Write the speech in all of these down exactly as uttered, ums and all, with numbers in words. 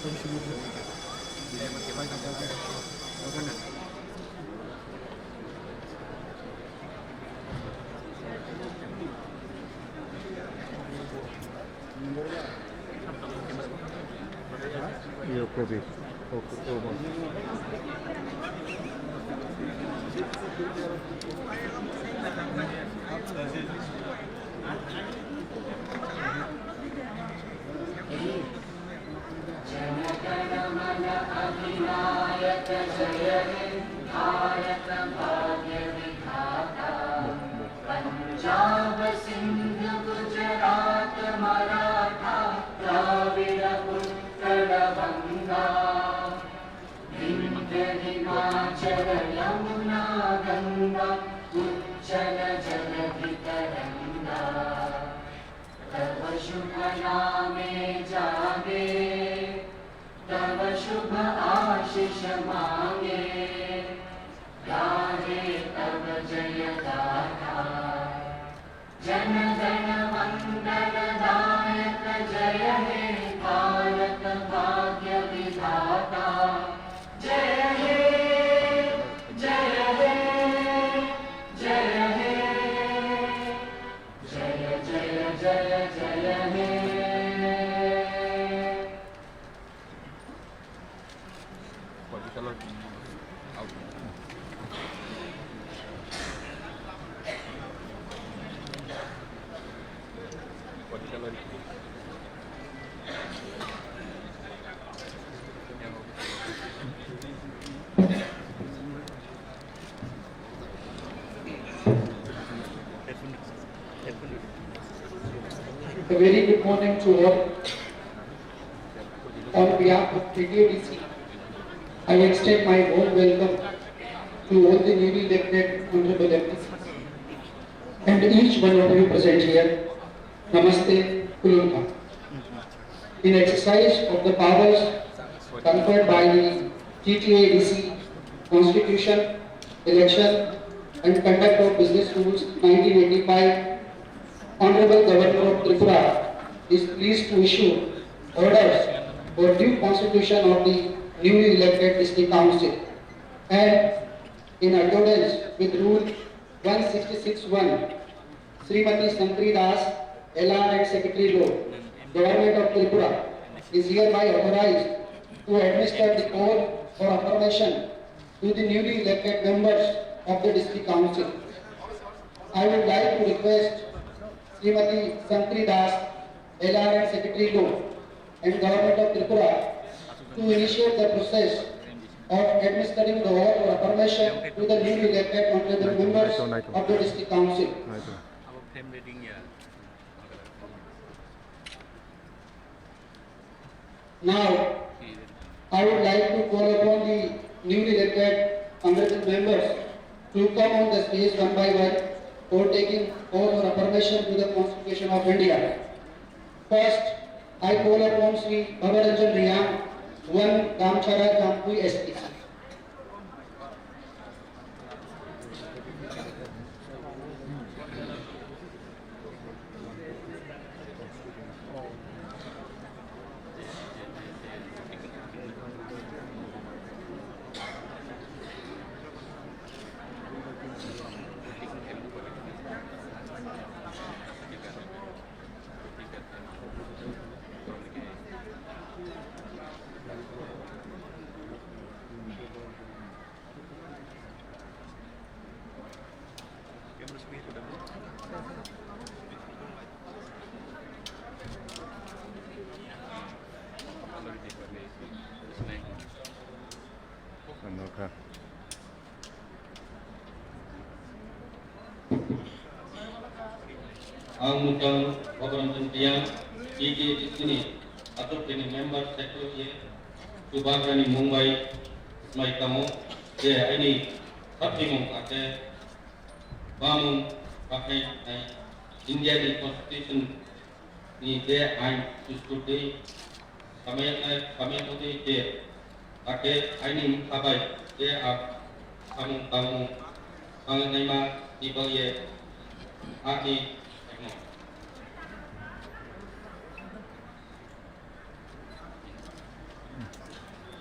Iyo, kobi. Oku-, obo. Jana गण मन अधिनायक जय हे भारत भाग्य विधाता। पंजाब सिंध गुजरात मराठा द्राविड़ उत्कल बंगा। विंध्य हिमाचल यमुना गंगा उच्छल जलधि तरंगा। तव शुभ नामे जागे, तव शुभ आशीष मांगे, गाहे तव जय गाथा। जन गण मंगल दायक जय हे भारत भाग्य विधाता। जय हे, जय हे, जय हे। जय जय जय जय हे। A very good morning to all. On behalf of T T A D C, I extend my warm welcome to all the newly elected honorable M P Cs and each one of you present here. Namaste, Khulumkha. In exercise of the powers conferred by the T T A D C Constitution, Election and Conduct of Business Rules nineteen eighty-five, Honorable Governor of Tripura is pleased to issue orders for due constitution of the newly elected district council, and in accordance with Rule one sixty-six one, Srimati Shankari Das, L R and Secretary Law, Government of Tripura, is hereby authorized to administer the oath for affirmation to the newly elected members of the District Council. I would like to request Srimati Shankari Das, L R and Secretary Law, and Government of Tripura to initiate the process of administering the oath of affirmation to the newly elected honorable members of the District Council. Now, I would like to call upon the newly elected honorable members to come on the stage one by one for taking oath or affirmation to the Constitution of India. First, I call upon Shri Bhabaranjan Reang, one Damchara Jampui S T C. Ano kha. Ang mukang Bhabaranjan Reang, T T A D C ni aswk bini member secretary ye chubagrani mung bai swmai tongo je aini saphimung hakhe bamung bakhai nai India ni constitution ni je ain sustur twi samaya, samaya twi je, hakhe aini bwkha bai je a samung tangmung tangnaima ni bagwi ani.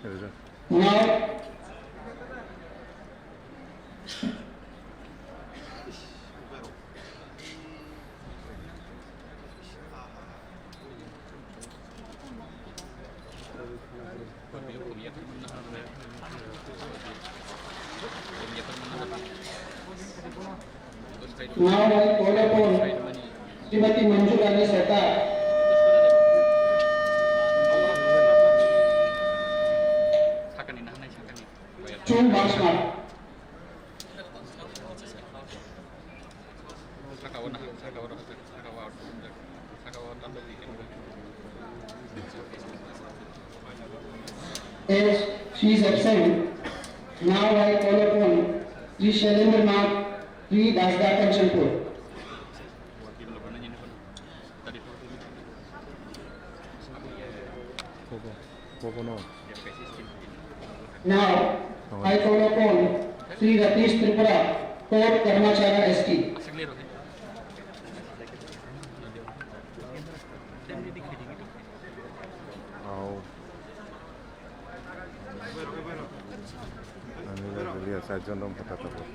Now, Now I call upon Srimati Manju Rani Sarkar. Chun Basmar. As she is absent, now I call upon Sri Shailendra Nath, Sri Dasda Kanchanpur. Now, I call upon Sri Ratish Tripura, Port Karmachara S T. Ang nini bwlwi ya side jondom phatar tabuk.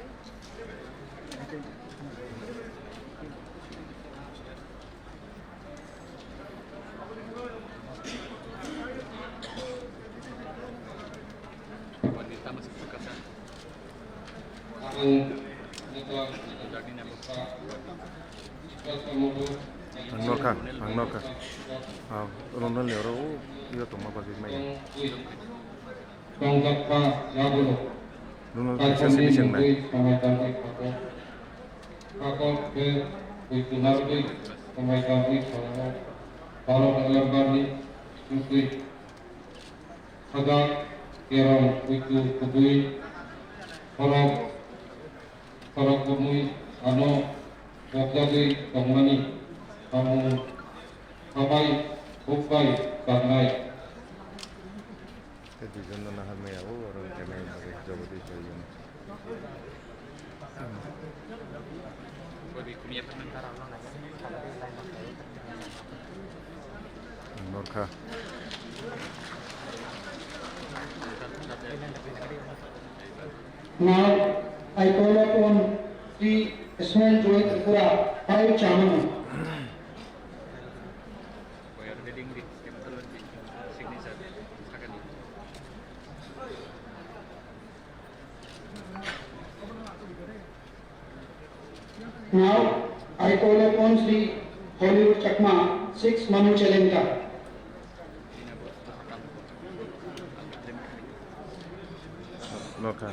Ang norkha, ang norkha. Ah, Ronald ni oro, o, iyo tongma bagwi maya. Ronald kisa sini seng nai. Kakok khe bui tunarwi tongmai tangwi thango. Borok November ni sutwi sajak kerong kuitu kubui khorok khorok kumui ano pokjagwi tongmani samung sabai bukbai tangnai. Tei duijon no nahar maya o, oro wngkha nai bagwi Jagadish bai yun. Norkha. Now, I call upon Sri Ismail Joy Tripura, five Chamano. Now, I call upon Sri Hollywood Chakma, six Manu Chalenta. Norkha.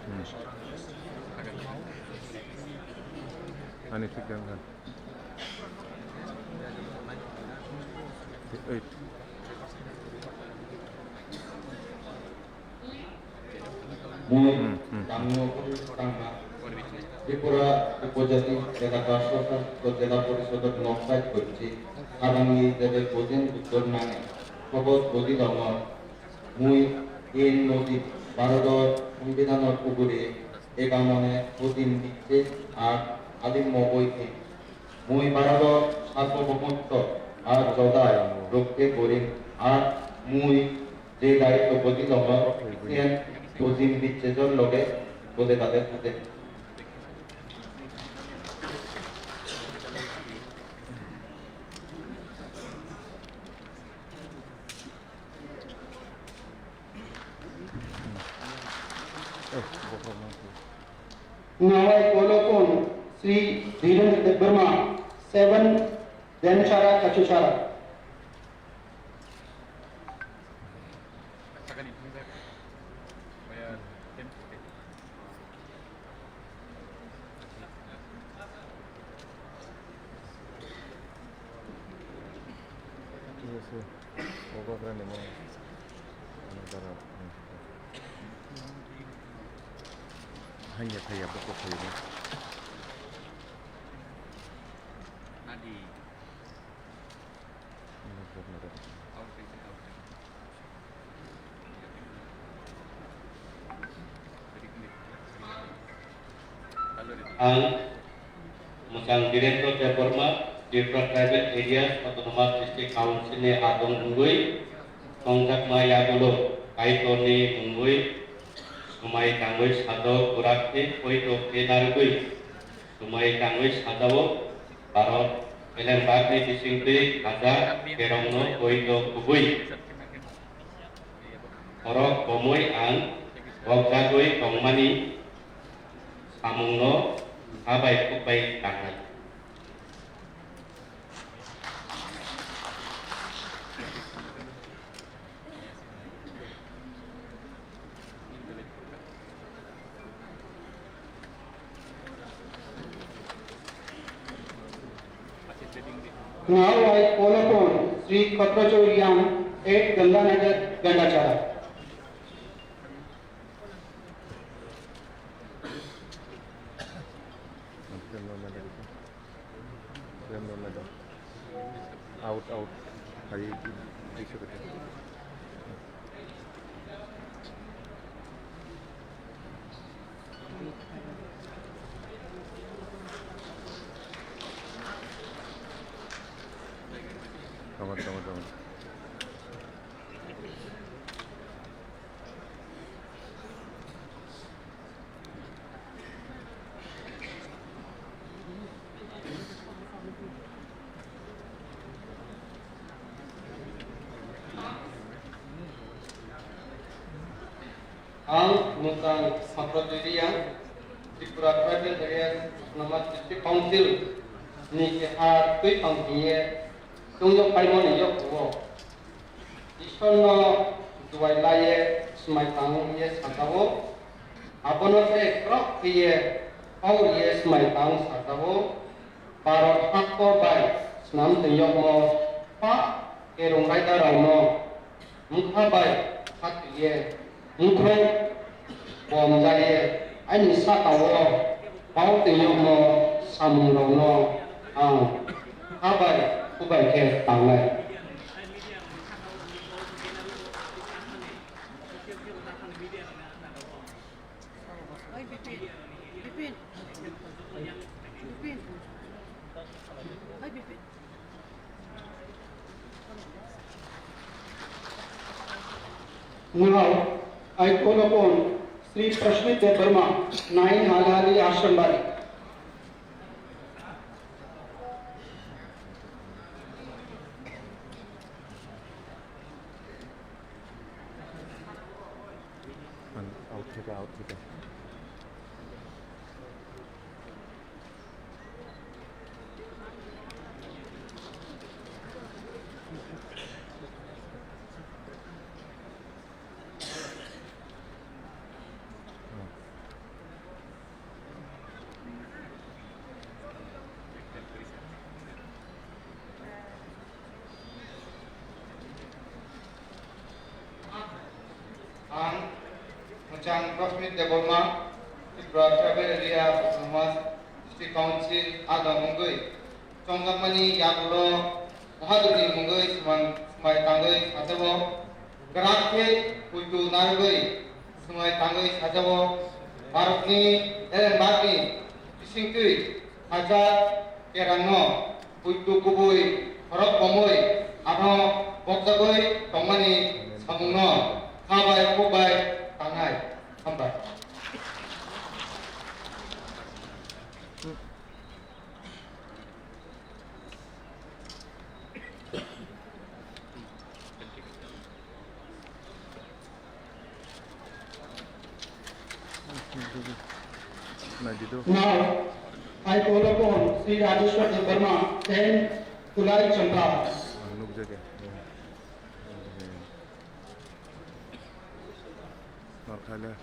Hmm. Ani thik khe wngkha. Eight. Mui, hmm, hmm, tangno tangma. Tripura Upojati Jela Kashwaka Jela Porishodor nok side gocchi. Abangni jebe bojin uttor nange. Kobos boji dongo. Mui in nodi Bharodor Songbidanor ugure egamone odin dikche ar alim mogoi khe. Mui Bharodor Sarbobomottw ar Jodai rokhe gorim ar mui je daitto boji tongo, siyan bojin bichejor loge bode bade bode. Now I call upon Sri Dhirendra Debbarma, seven Denchara Kachuchara. Hanya thaya bokok thaya. Ang Mwchang Birendra Debbarma, Tripura Tribal Areas Autonomous District Council ni adong wngwi tongjakma yagulo Kaitorni mungwi swmai tangwi sajao, kwrak khe poito khe narwgwi swmai tangwi sajao. Bharat elembakni bisingtwi hajar kerongno poito kubui khorok bomwi ang bokjagwi tongmani samungno ha bai khuk bai tangnai. Now I call upon Sri Khatrachar Yang at Ganganagar, Gandachara. Out, out. Hai, hai, hai. Tama, tama, tama. Ang Mwchang Sampradiriya, Tripura Tribal Areas Autonomous District Council ni keha twi tong hiye tungno paimani yok huo. Ishwarno duai laiye swmai tang ye sajao. Abono se krok khe ye hor ye swmai tang sajao. Bharat hakto bai swnam twi yokmo pa kerong raida rokno mukha bai khatwi ye mukhung bom jaiye ani saka o pao twi yokmo samung rokno ang ha bai kubai khe tangnai. Oi, Bipin. Bipin. Bipin. Oi, Bipin. Now, I call upon Sri Prashmit Debbarma, nine Halhali Ashram Bari. Out theke, out theke. Ang Mwchang Prashmit Debbarma, Tripura Tribal Area Autonomous District Council adong wngwi chongjakmani yagulo Mahadevni mungwi swmai, swmai tangwi sajao, kwrak khe puitu narwgwi swmai tangwi sajao, Bharatni elembakni bisingtwi hajar kerangno puitu kubui khorok bomwi ano bokjagwi tongmani samungno kha bai kuk bai tangnai. Hambai. Now, I call upon Sri Rajeshwar Debbarma, ten Tulai Champa. Ang nukjagwi. Norkhaile.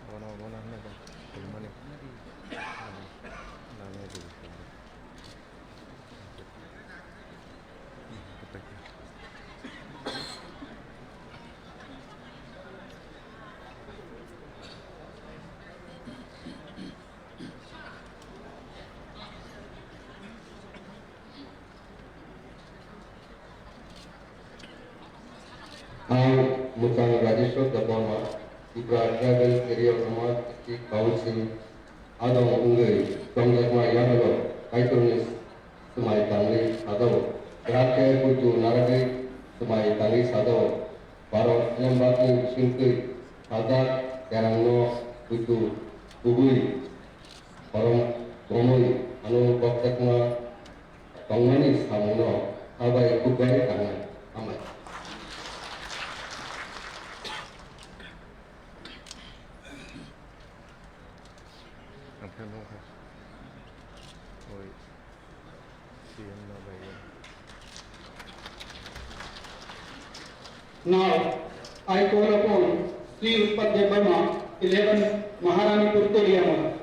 Bono, bono hwnwi bo, kulmani. Nangya di. Bwsang Rajeshwar Debbarma, Tripura Tribal Area Autonomous District Council, adong wngwi chongjakma yagulo Kaitorni swmai tangwi sajao. Kwrak khe puitu narwgwi swmai tangwi sajao. Bharat Elembakni bisingtwi sajak kerongno puitu kubui khorang romwi ano kokjakma tongmani samungno kha bai khuk bai tangnai. Hambai. Ang phai nukha. Oi, C M no bai. Now, I call upon Sri Utpal Debbarma, eleven Maharanipur, Toliamur.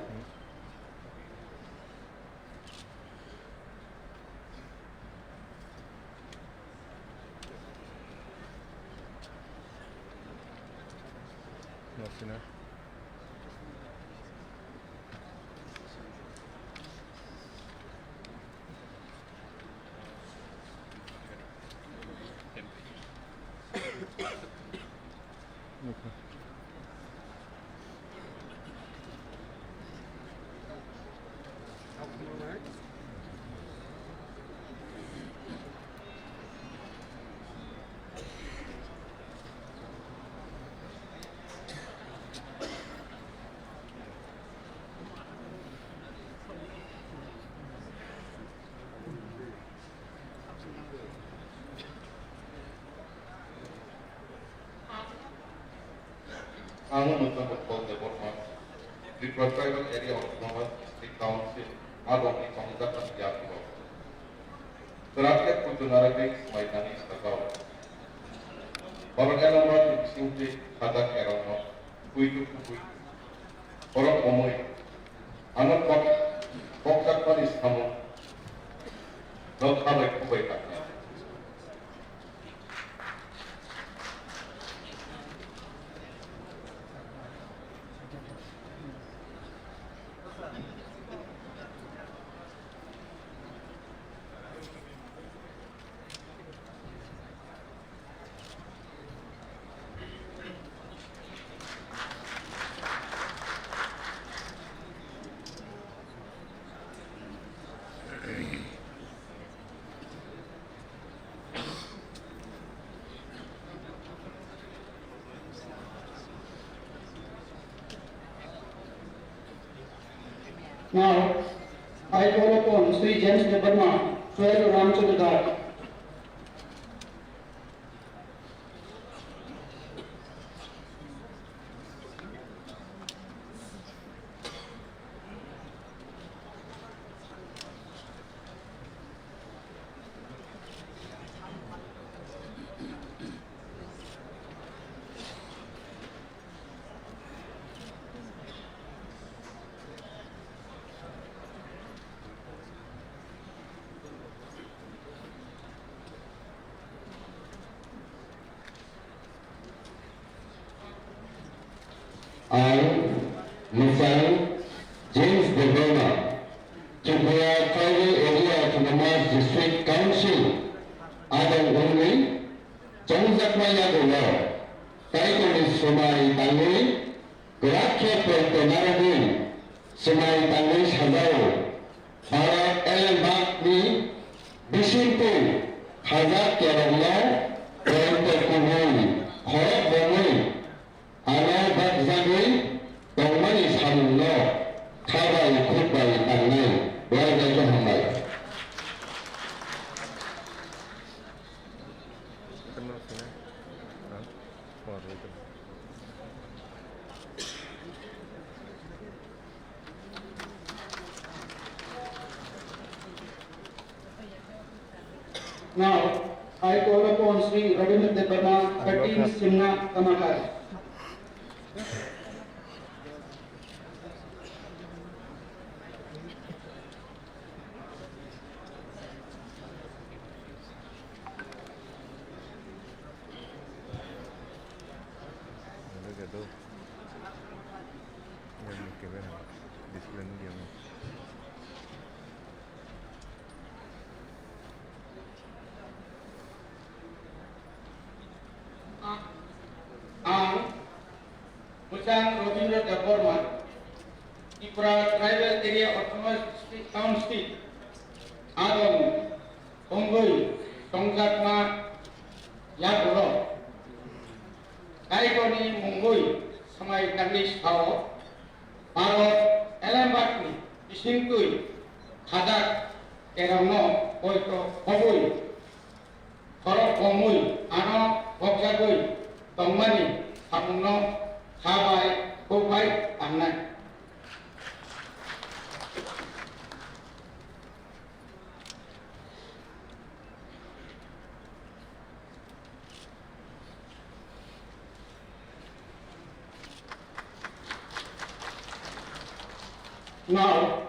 Ang Mutnapur Paul Debbarma, Tripura Tribal Area Autonomous District Council, adongni tongjakmani yagulo. Kwrak khe puitu narwgwi swmai tangwi sajao. Borok elongma bisingtwi sajak kerongno puitu kubui borok romwi ano kok-, kokjakmani samung no kha bai khuk bai tangnai. Now, I call upon Sri James Debbarma, twelve Ramchandra Ghat. Ang Mwsang James Debbarma, Tripura Tribal Area Autonomous District Council adong wngwi chongjakma yagulo Kaitorni swmai tangwi kwrak khe poito narwgwi swmai tangwi sajao. Bharat elembakni bisingtwi khajak kerongno poito kubui khorok romwi ano bakjagwi tongmani samungno kha bai khuk bai tangnai. Belai belai khe hambai. Now, I call upon Sri Rabindra Debbarma, thirteen Simna Kamakar. Chang Rabindra Debbarma, Tripura Tribal Area Autonomous District Council, adong wngwi tongjakma yagulo Kaitorni mungwi swmai tangwi sao, Bharat Islamabadni bisingtwi khajak kerongno poito khobwi khorok komwi ano bokjagwi tongmani samungno kha bai khuk bai tangnai. Now,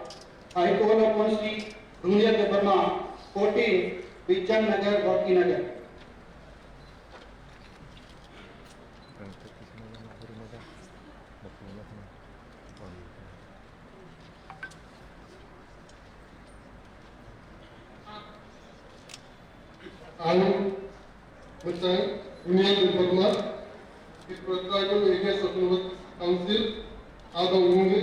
I call upon Sri Dunia Debbarma, fourteen, Bichang Nagar, Bhakti Nagar. Ang Mwchang Dunia Debbarma, Tripura Tribal Areas Autonomous Council, adong wngwi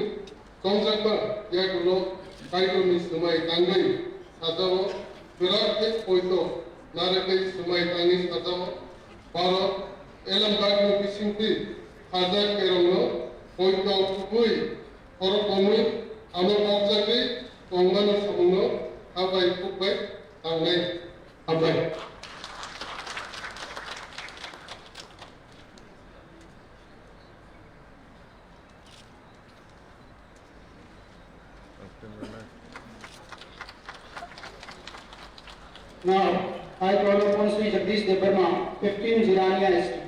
tongjakma yagulo Kaitorni swmai tangwi sajao, kwrak khe poito narwgwi swmai tangwi sajao, Bharat Islamabadni bisingtwi khajak kerongno poito khubui khorok komwi ano bokjagwi tongmani samungno kha bai khuk bai tangnai. Hambai. Now, I call upon Sri Jagdish Debbarma, fifteen Jirania Street.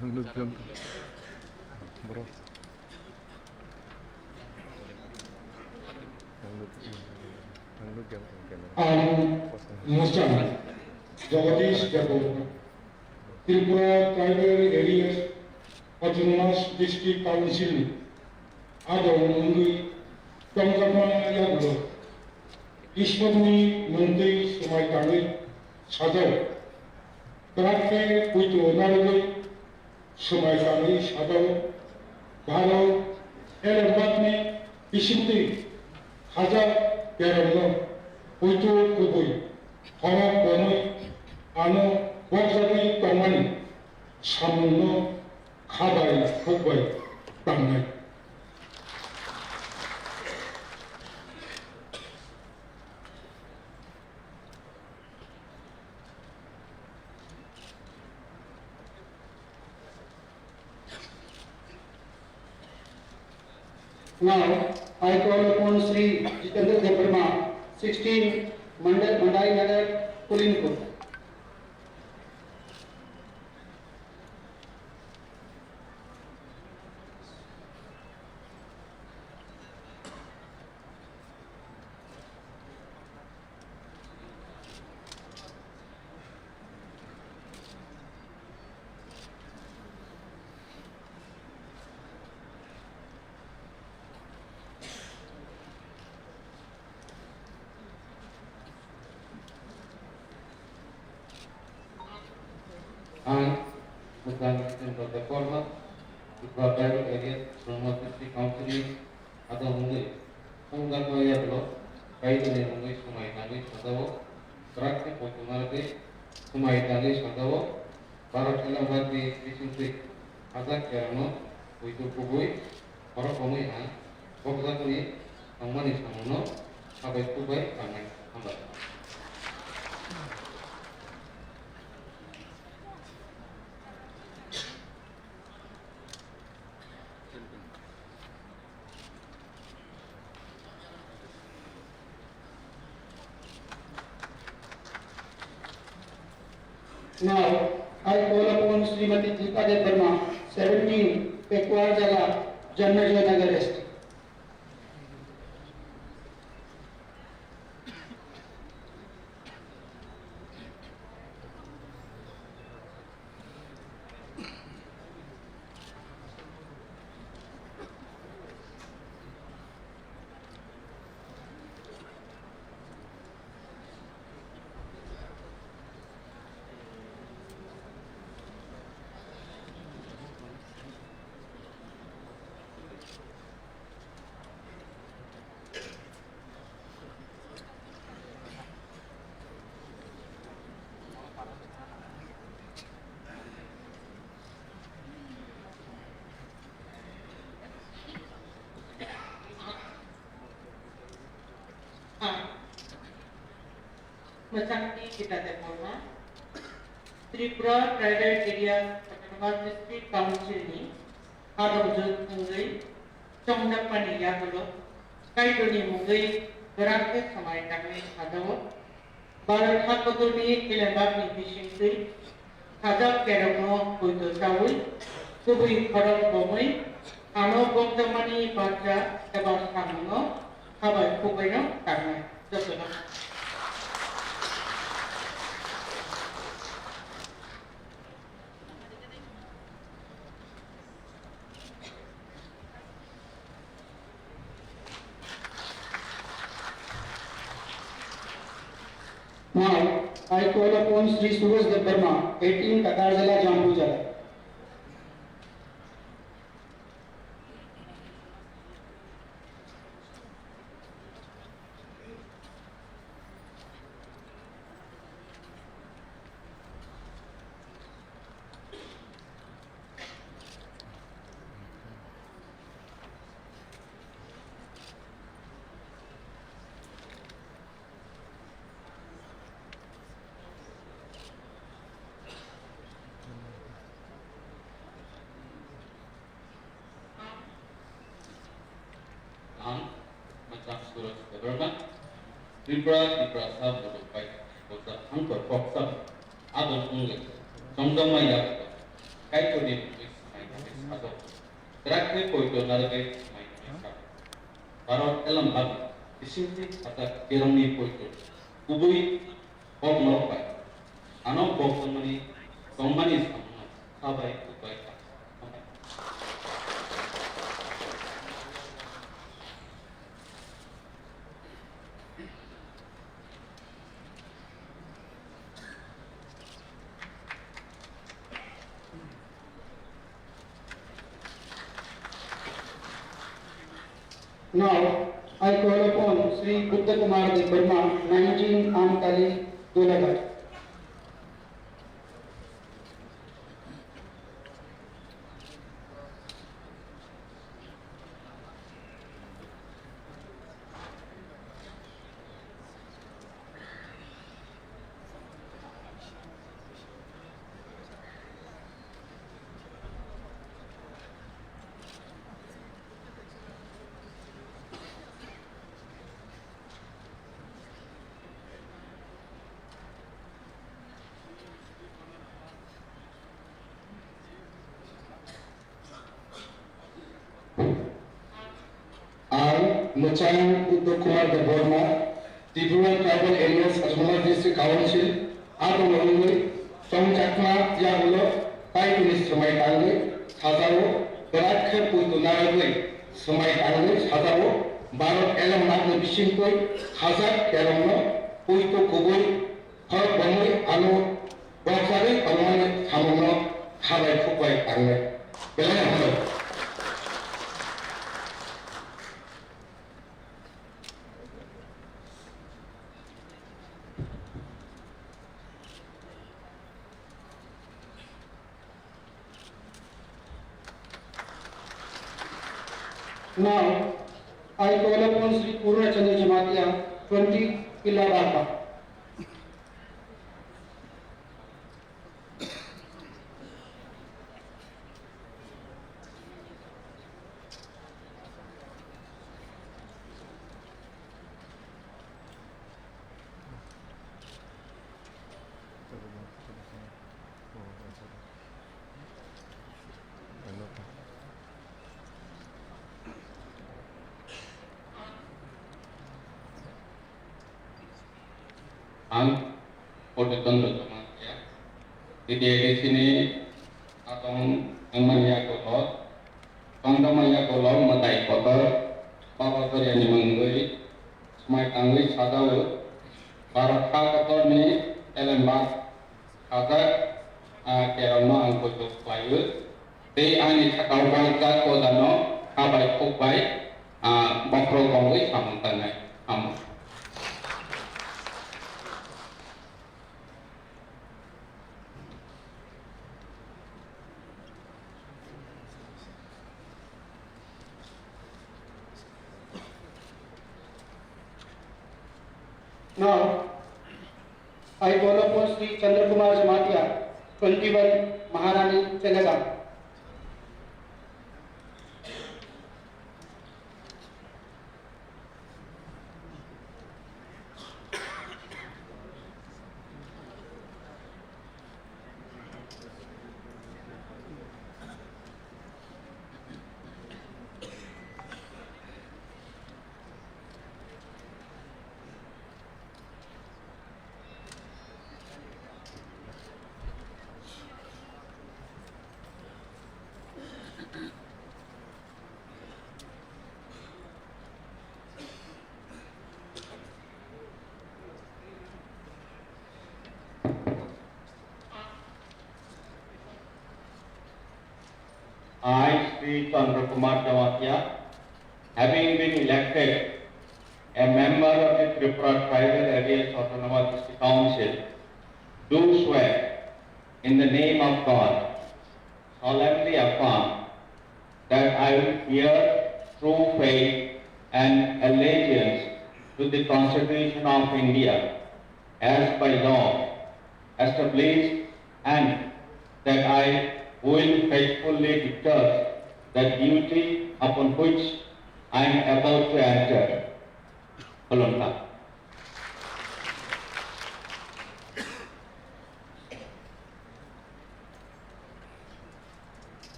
Ang nugbiang bro. Ang nug-, ang nugbiang tong kena. Ang Muchang Jagadish Debbarma, Tripura Tribal Areas Autonomous District Council ni adong wngwi tongjakma yagulo Ishwarni mungtwi swmai tangwi sajao. Kwrak khe poito narwgwi swmai tangwi sajao. Bharat Islamabadni bisingtwi khajak kerongno poito kubui khorok komwi ano bokjagwi tongmani samungno kha bai khuk bai tangnai. Now, I call upon Sri Jitendra Debbarma, sixteen Mandai, Mandai Nagar, Kulinpur. Ang Muchang Chandra Debbarma, Tripura Tribal Areas Autonomous District Council ni adong wngwi tongjakma yagulo Kaitorni mungwi swmai tangwi sajao, kwrak khe poito narwgwi swmai tangwi sajao, Bharat Islamabadni bisingtwi khajak kerongno poito kubui khorok komwi ang bokjakni tongmani samungno kha bai khuk bai tangnai. Hambai. Now, I call upon Srimati Deepa Debbarma, seventeen Pekuar Jala, Janmejay Nagar, S T. Ang Mwchangni Gita Debbarma, Tripura Tribal Areas Autonomous District Council ni hadokjwk wngwi chongjakmani yagulo Kaitorni mungwi kwrak khe swmai tangwi sajao. Bharat ha kotorni elembakni bisingtwi sajak kerongno poito chaui, kubui khorok bomwi ano bokjakmani bacha eba samungno habai khukbaino tangnai. Jotono. Now, I call upon Shri Suraj Debbarma, eighteen Kakarjala, Jambujala. Ang Machang Suraj Debbarma, Tripura, Tiprasa, Muduk bai, Bojak Hangkor Koksa, Adon Ungwe, Chongdongma Yak, Kaitorni Mungwi Swmai Tangwi Sajok, Kwrak khe Poito Narwgwi Swmai Tangwi Sajok, Bharat Elembak, Bisingtwi Khatak Kerongni Poito, Kubui Kok norok bai ano kok tongmani, tongmani samungno kha bai, kuk bai kha. Now, I call upon Shri Buddha Kumar Debbarma, nineteen Amtali, Dolaghate. Ang Mwchang Uddok Kumar Debbarma, Tripura Tribal Areas Autonomous District Council, abono wngwi chongjakma yagulo Kaitorni swmai tangwi sajao, kwrak khe poito narwgwi swmai tangwi sajao, Bharat Elembakni bisingtwi khajak kerongno poito kubui khorok bomwi ano boksagwi tongmani samungno kha bai khuk bai tangnai. Belai hambai. Now, I call upon Shri Purna Chandra Jamatia, twenty Pilla Barpa. Ang Poteton Dotoma ya, T T A D C ni atong wngmani yagulo, tongtongmani yagulo mwtai kotor, Baba Choriani mungwi swmai tangwi sajao, Bharat ha kotorni elembak khajak, ah, kerongno ang poito khlaiwi, tei ani sakao bang jat kodano kha bai khuk bai, ah, bokhorok bongwi samung tangnai. Amo. Now, I call upon Shri Chandra Kumar Jamatia, twenty-one Maharani Chelegang. I, Shri Chandra Kumar Jamatia, having been elected a member of the Tripura Tribal Areas Autonomous District Council, do swear in the name of God, solemnly affirm that I will bear true faith and allegiance to the Constitution of India as by law established, and that I will faithfully discharge the duty upon which I am about to enter. Khulumkha.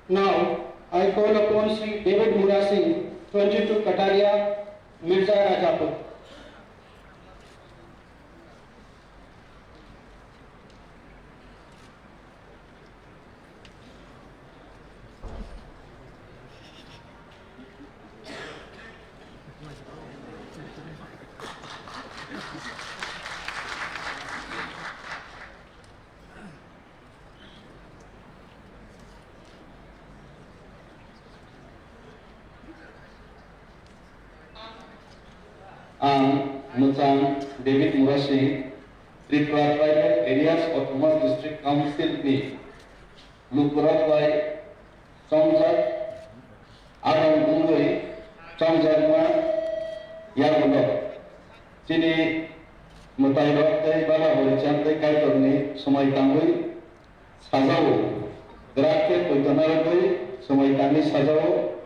Now, I call upon Shri David Murasing, twenty-two Kataria, Mirza Rajapur. Ang Mwchang David Murasing, Tripura Tribal Areas Autonomous District Council ni lukurok bai chongjak, adong wngwi chongjakma yagulo chini mwtairok tei baba horichand tei Kaitorni swmai tangwi sajao, grak khe poito narwgwi swmai tangwi sajao,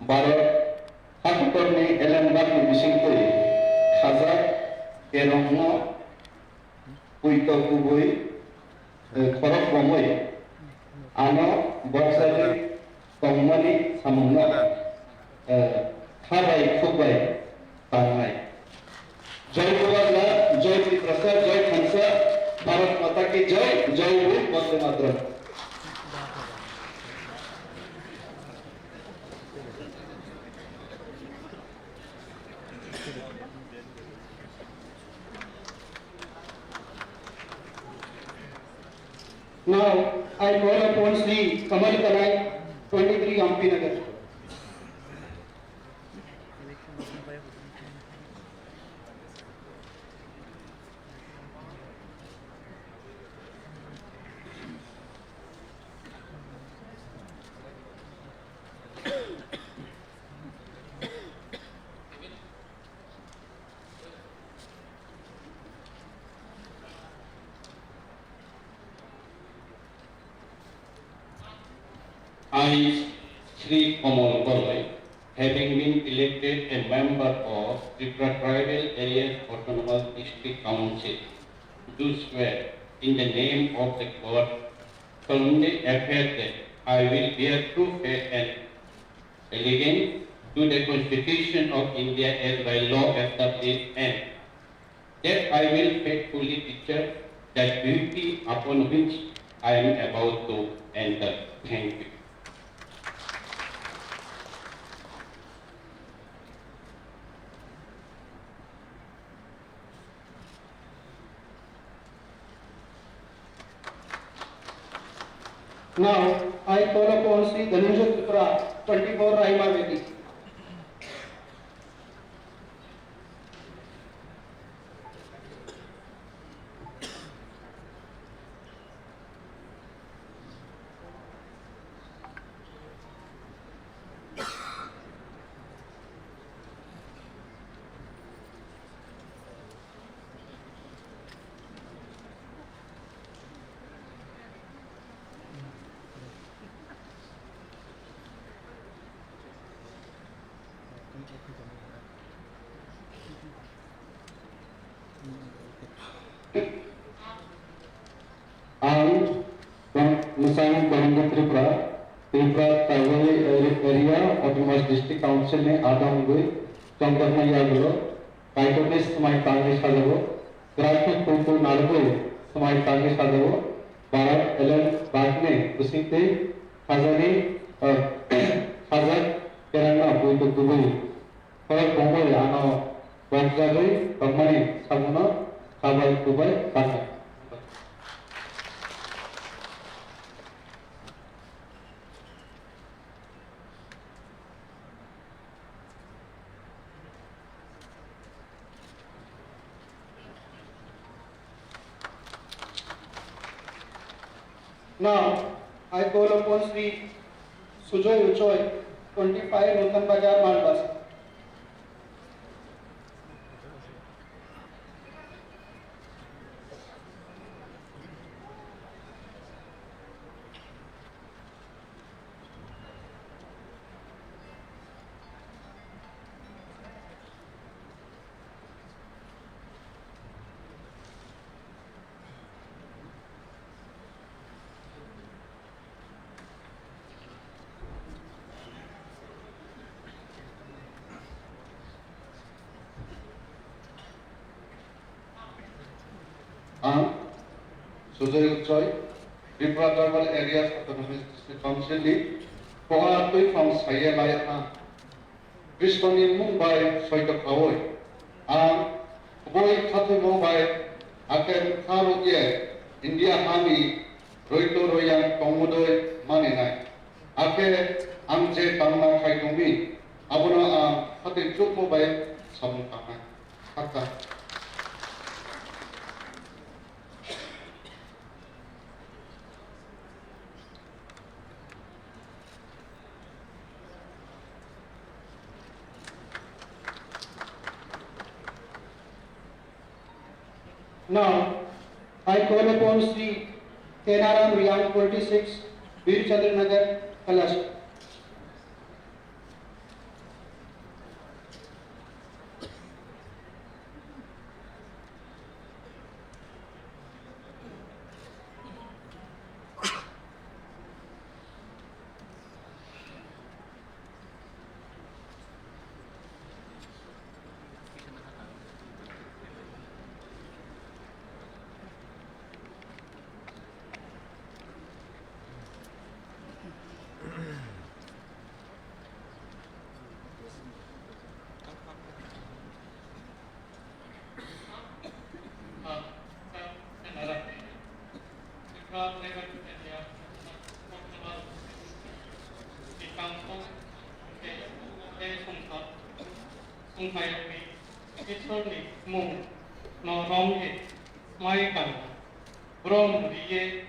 Bharat hakotorni elembakni bisingtwi khajak kerongno poito kubui, eh, khorok romwi ano bokjagwi tongmani samungno, eh, kha bai khuk bai tangnai. Jai Purabla, Jai Tiprasa, Jai Thansa, Bharat Mata Ki Jai, Jai Veer, Vande Mataram. Now, I call upon Shri Kamal Kanai, twenty-three Ampi Nagar. I, Shri Kamal Goloi, having been elected a member of Tripura Tribal Areas Autonomous District Council, do swear in the name of the God, solemnly affirm that I will bear true faith and allegiance to the Constitution of India as by law established, and that I will faithfully discharge the duty upon which I am about to enter. Thank you. Now, I call upon Shri Dhananjay Tripura, twenty-four Rahima Valley. Council ni adam wngwi chongjaknai yagulo Kaitorni swmai tangwi sajao, kwrak khe kuitu narwgwi swmai tangwi sajao, Bharat Alliance bagni bisingtwi khajani, eh, khajak kerangno kuitu kubui khorok bongwi ano bokjagwi tongmani sabuno khabai kubai kanai. Now, I call upon Sri Sujoy Uchoi, twenty-five Nutan Bazar, Malbasa. Ang Sujoy Uchoi, Tripura Tribal Areas Autonomous District Council ni Pohara Tuiphang Saye Layakna Krishna ni mung bai soito khaui, ang kubui khathoimo bai akhel kha rwkye India ha ni roito royang tongmudoi maninai. Akhe ang je tangna khai tongmi, abono ang khatwi chukmo bai samung tangnai. Khakchang. Now, I call upon Sri Kenaram Riang, twenty-six, Bir Chandra Nagar, Kailash. Songphayokni Isorni mung no romwi mai kang brom riye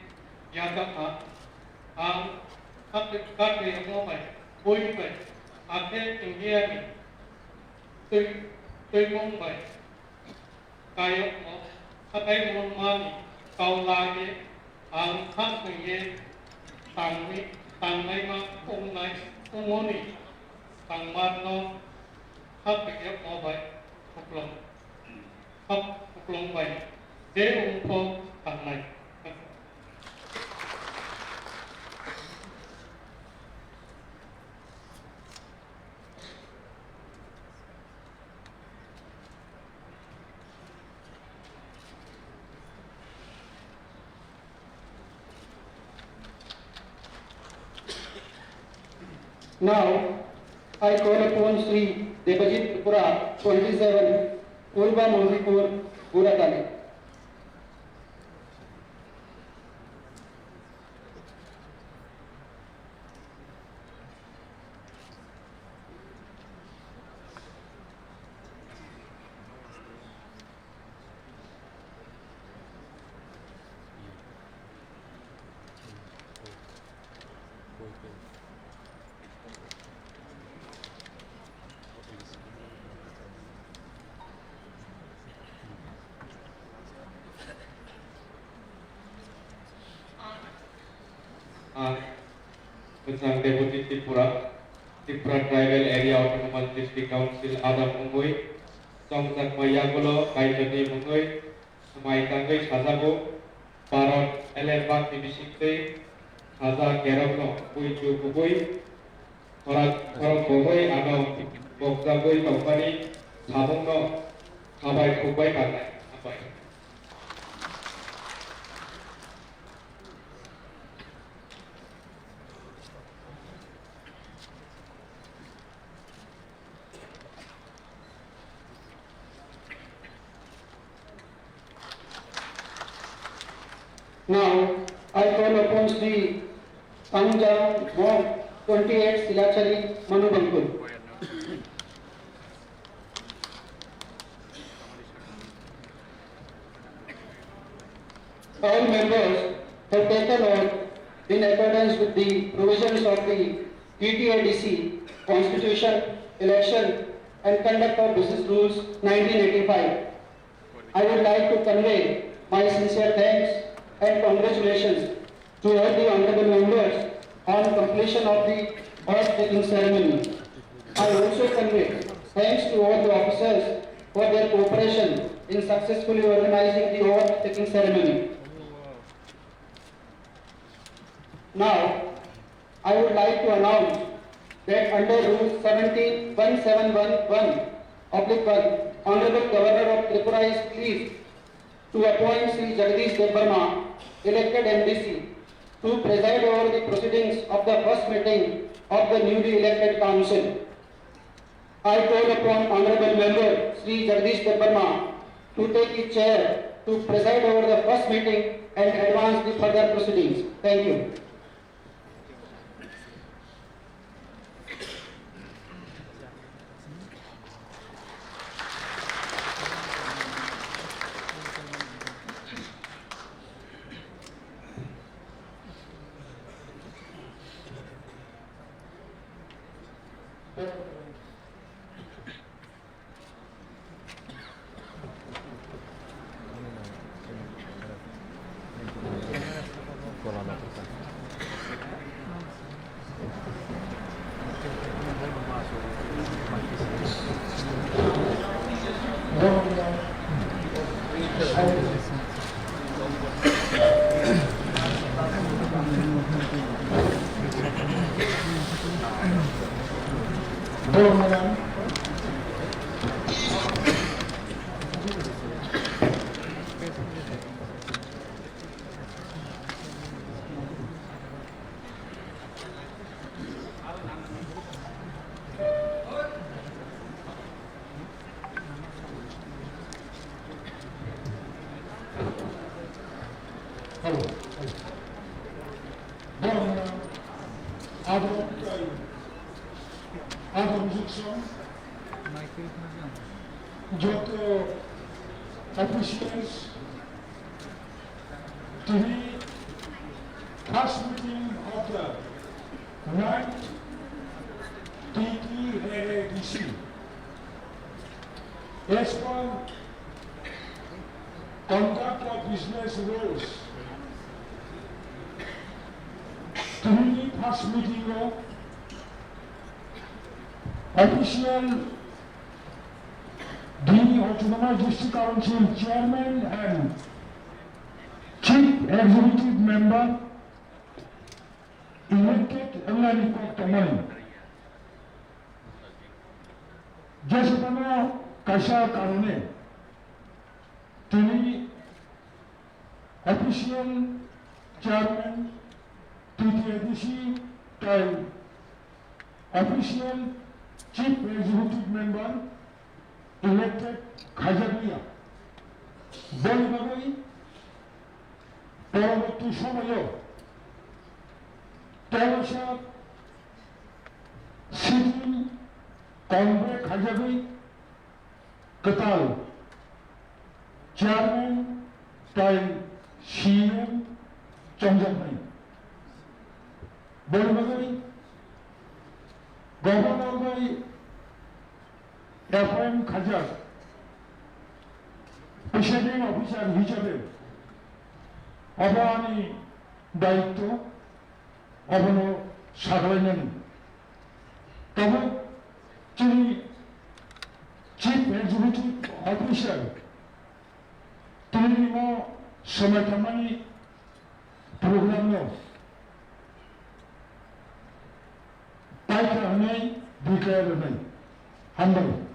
yajakha. Ang khatwi, khatwi yokmo bai, bui bai, akhe India ni twi, twimung bai kayokno, khatai mungmani kau laiwi ang kha swngwi tangwi, tangnaima wngnai, wngmani tangmarno kha pekya mo bai khuklwng, kha khuklwng bai je wngkho tangnai. Now, I call upon Sri Debajit Tripura, twenty-seven, Purba Mondipur, Guratali. Ang Kwchang Deputy Tripura, Tripura Tribal Area Autonomous District Council adam wngwi chongjakma yagulo Kaitorni mungwi swmai tangwi sajago, Bharat Alliance bagni bisingtwi khaja kerokno buitu kubui Khorang khorang bogwi ano bokjagwi tongmani samungno khabai khukbai nangnai. Hambai. Now, I call upon Sri Pangjang Mok, twenty-eight Silachari, Manubangkul. All members have taken oath in accordance with the provisions of the T T A D C Constitution, Election and Conduct of Business Rules nineteen eighty-five. I would like to convey my sincere thanks and congratulations to all the honorable members on completion of the oath taking ceremony. I also convey thanks to all the officers for their cooperation in successfully organizing the oath taking ceremony. Now, I would like to announce that under Rule seventeen one seven one one oblique one, Honorable Governor of Tripura is pleased to appoint Shri Jagdish Debbarma, elected M D C, to preside over the proceedings of the first meeting of the newly elected council. I call upon Honorable Member Shri Jagdish Debbarma to take his chair to preside over the first meeting and advance the further proceedings. Thank you. Hello. Borokno abo abo joto officials Tini first meeting of the ninth T T A A D C. As per conduct of business rules, tini first meeting o official the Autonomous District Council Chairman and Chief Executive Member elected wngnani kok tongmani. Jeswkano kaisa karone tini official chairman T T A D C tei official chief executive member elected khaijakliya. Boni bagwi poroborti somoio tebosa sitting convoke khaijagwi kwtal chairman tei C E M chongjaknai. Boni bagwi governor bai appoint khaijak presiding officer hisabe obo ani daityo, obono saglainani. Tabuk chini Chief Executive Officer tini o swmai tangmani program no paikha hwnwi declare rwnai. Hambai.